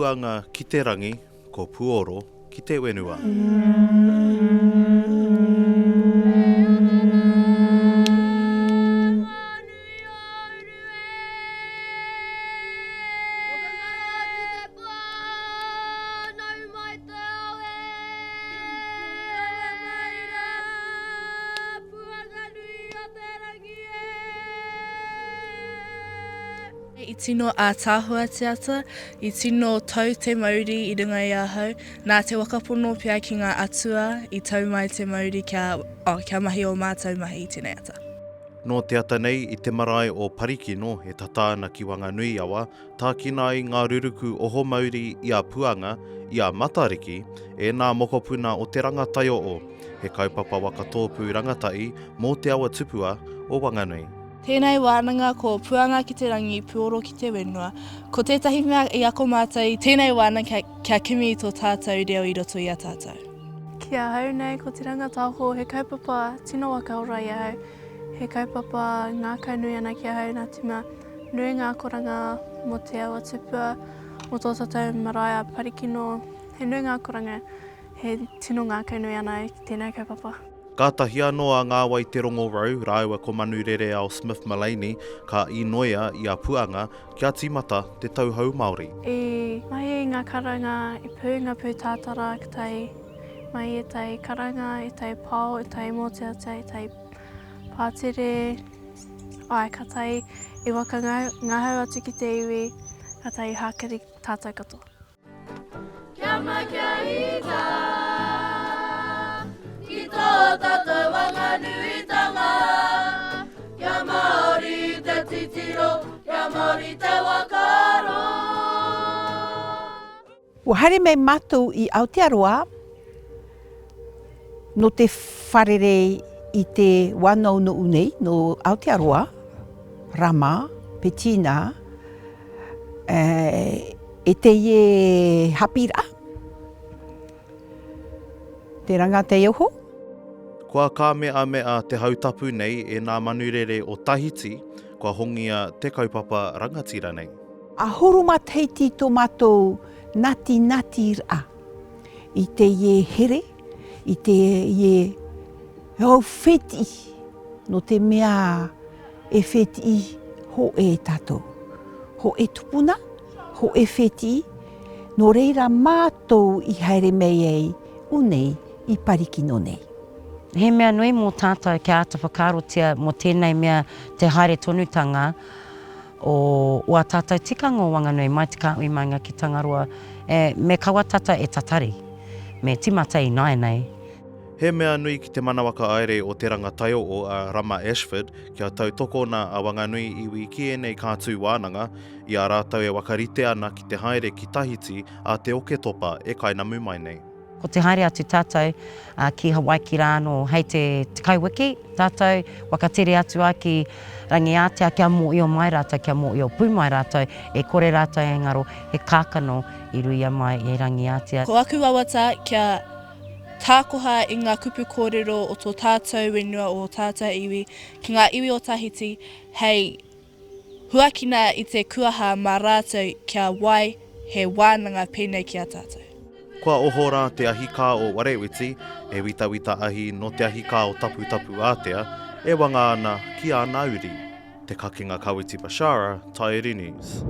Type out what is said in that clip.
Puanga ki te rangi, ko Puoro ki te whenua. I tino ātaahua te ata, i tino tau te mauri i runga i ahau, nā te whakapono pea ki ngā atua i tau mai te mauri kia, oh, kia mahi ō mātou mahi i tēnei ata. Nō te ata nei i te marae o Parikino e tata ana ki Wanganui awa, tākina ai ngā ruruku ohomauri i a Puanga, i a Matariki, e nā mokopuna o Te Rangataio'o, he kaupapa waka tōpū rangatahi mō Te Awa Tupua o Wanganui. Tēnei wānanga ko Puanga ki te rangi, Puoro ki te whenua. Ko tētahi mea i ako mātou i tēnei wānanga kia kimi i tō tātou reo i roto i a tātou. Ki ahau nei, ko Te Rangataoho he kaupapa tino whakaora i ahau, he kaupapa ngākaunui ana ki ahau nā te mea nui ngā akoranga mō Te Awa Tupua, mō tō tātou marae a Parikino, he nui ngā akoranga he tino ngākaunui ana au ki tēnei kaupapa. Kātahi anō a Ngāwai Te Rongorau rāua ko Manurereao Smith Mullaney ka inoia i a Puanga kia tīmata te Tau Hou Māori. I mahi i ngā karanga, i pū ngā pūtātara, ka tae mai ētahi karanga, ētahi pao, ētahi mōteatea, ētahi pātere, āe, ka tae i waka ngahau atu ki te iwi, ka tae i hākari tātou katoa. Kia mau kia ita, ki tō tātou Wanganuitanga. Kia Māori te titiro, kia Māori te whakaaro. Ua haere mai matou i Aotearoa no te wharere i te wanaunou nei, no Aotearoa, Rama, Petina, E te ie hapi ra, te ranga te oho. Kua kāmeamea te hautapu nei e nā manurere o Tahiti, kua hongia te kaupapa rangatira nei. Ahuru ma Tahiti to matou nati nati ra i te ie here, i te ie hou wheti no te mea E wheti'i ho e tatou. Ho e tupuna, ho e wheti'i, no reira matou i haere mei ei unei i Parikino nei. He mea nui mō tātou kia āta whakaarotia mō tēnei mea te haere tonutanga o o ā tātou tikanga o Wanganui mai te kāhui maunga ki Tangaroa, e, me kaua tata e tatari, me timata ināianei. He mea nui ki te mana whakahaere o Te Rangataio'o a Rama Ashford kia tautokona a Wanganui iwi ki ēnei kātū wānanga, i a rātou e whakarite ana ki te haere ki Tahiti a te Oketopa e kainamu mai nei. Ko te haere atu tātou ki Hawaiki rā anō hei te 10 wiki tātou whakatere atu ai ki Rangiātea kia mōio mai rātou, kia mōio pū mai rātou, e kore rātou e ngaro, he kākano i ruia mai e Rangiātea. Ko aku wawata kia Tākoha i ngā kupu kōrero o tō tātou whenua o ō tātou iwi ki ngā iwi o Tahiti hei huakina i te kuaha mā rātou kia wai he wānanga pēnei ki a tātou. Kua oho rā te ahikā o Warewiti, e witawita ahi nō te ahikā o Taputapuātea, e wanga ana ki āna uri. Te Kakenga Kawiti Bashara, Taieri News.